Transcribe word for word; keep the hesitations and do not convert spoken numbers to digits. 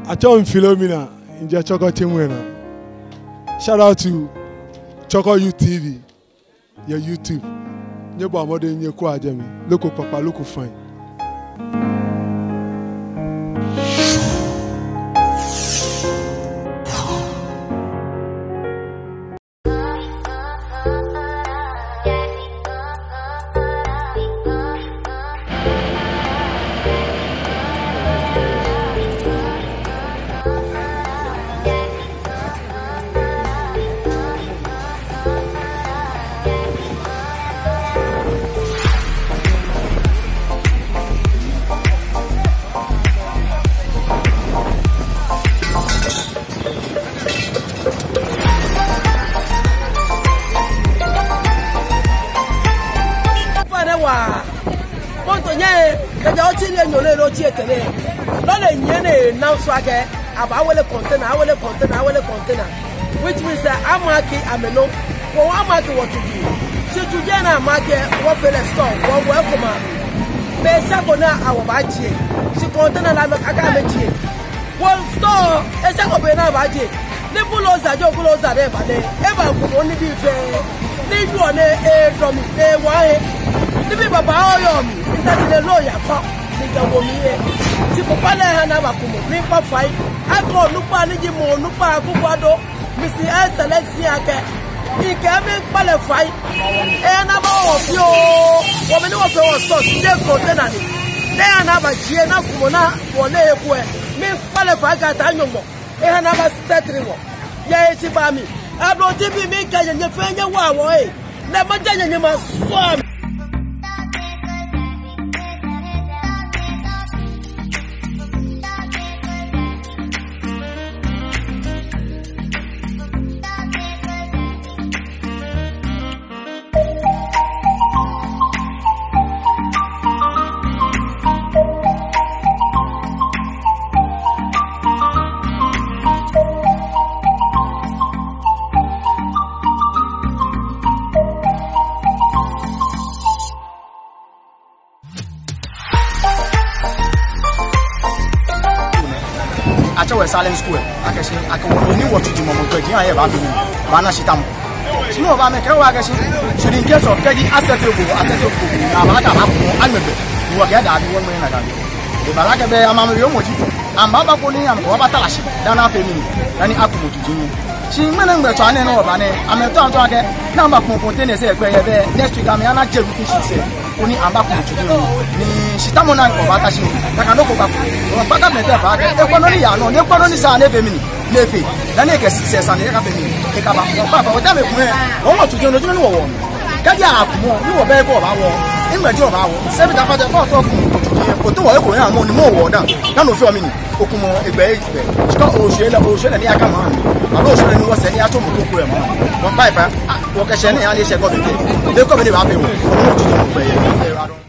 Atsɛɔ mi Philomena, mijɛ Chorkor Tsemuenaa. Shout out to Chorkor Youth T V, yɛ YouTube. Nyɛbɔa mɔdɛŋ nyɛkwɛa jɛmɛ. Loko kpakpa, loko fine. Fane wa. Ponto nyɛ, kɛjɛ oti lɛ enyɔ lɛ loo oti etɛ lɛ. Lɔle nyɛ nɛ naŋ sua kɛ, abaawele container, awele container, awele container. Which means that amarki amɛnɔ. Wɔ, wɔmarki wɔtsuji. Shi tsuji ni amarki, wɔfee lɛ store, wɔwo ekome. Be shako ni wɔbaajie. Shi container lɛ amɛkɛɛ akɛ amɛjie. Wɔ store, esa ko be ni abaajie. Ni bulldozer jio, bulldozer lɛ ba lɛ, ebakumɔ nibii fɛɛ. Ni yoo nɛɛ, edɔ mi, ewa he. Nibii babaoo yɔɔ mli, mitee shi lɛ loo yakɔ, mikɛwo mli yɛ. Shi papa lɛ ha ni abakumɔ, miikpa fai. Akɛ onukpa ni ji mɔ onukpa Akufo-Addo, Mister Excellence akɛ, mikɛɛ miikpa lɛ fai. Eha ni abawɔ fioo, wɔ mɛi ni wɔfee wɔ store, jeee container ni. Ni eha ni abajie ni akumɔ ni wɔle eko lɛ. Miikpa lɛ fai kɛha Nyɔŋmɔ. Eha ni aba settle wɔ. Yɛ eshibaa mli. Ablɔtibii, mikɛɛ nyɛ, nyɛ fɛɛ nyɛwa wɔ ee. Ni maja nyɛ, nyɛmasua mi. Atsɛ wɔ Salem Square, akɛ shi, akɛ wɔ, ni wɔtsuji mɔmɔ kpɛji ayɛ ba bi, baana shitamɔ. Shi no ba mɛi kɛɛ wɔ akɛ shi, should in case of kɛji asɛte ko, asɛte ko, ni abaata abakumɔ, amɛbɛ, wɔkɛɛ daabi, wɔmɛi na daabi. Ebala akɛ bɛ, amɛ amɛyɔɔ mɔ ji, amɛbaba koni amɛkɛba tara shi, dani afee mɛni, dani akumɔ tsuji. Shi ŋmɛnɛ ŋmɛtswaa nɛɛ ni wɔba nɛɛ, amɛtao amɛtao akɛ, ni amɛbakumɔ containers lɛ kpɛɛ yɛ bɛ, next week amɛaana jɛ roofing sheets lɛ. Koni amɛbakumɔ tsuji lɛ. Ni shitamɔ ni wɔbaata shi. Nakai nɔ ko ba. Wɔkpa government lɛ fai akɛ, ekwɛ nɔ ni yaa nɔ, ni ekwɛ nɔ ni sa ni efee mɛni, ni efee. Dani ekɛ sɛɛ sane lɛ akafee mɛni, ekaba. Wɔkpa fai, wɔta mɛi komɛi. Wɔmɔ tsuji lɛ, no ji nɔ ni wɔwɔɔ. Kɛji akumɔ, ni wɔbɛ eko wɔbaawɔ. Ŋmɛji wɔbaawɔ. Sɛbi ta fata kɔ tɔ kumɔ tsuji lɛ. Oto wɔ eko yɛ mɔ ni mɔ wɔda. Dani ofee mɛni. Okumɔ egbɛ egbɛ. Shi kɛ oshɛ lɛ, oshɛ lɛ ni aka maŋ. Aloo oshɛ lɛ ni wɔsɛɛ ni atsɔ mɔ ko ko yɛ maŋ. Wɔkpa fai, ah, wɔkɛ shɛ ni ale shɛ kɔ bɛ kɛ. Bɛ kɔ bɛ ni baafee wɔ. Wɔmɔ tsuji lɛ wɔkpɛ yɛ.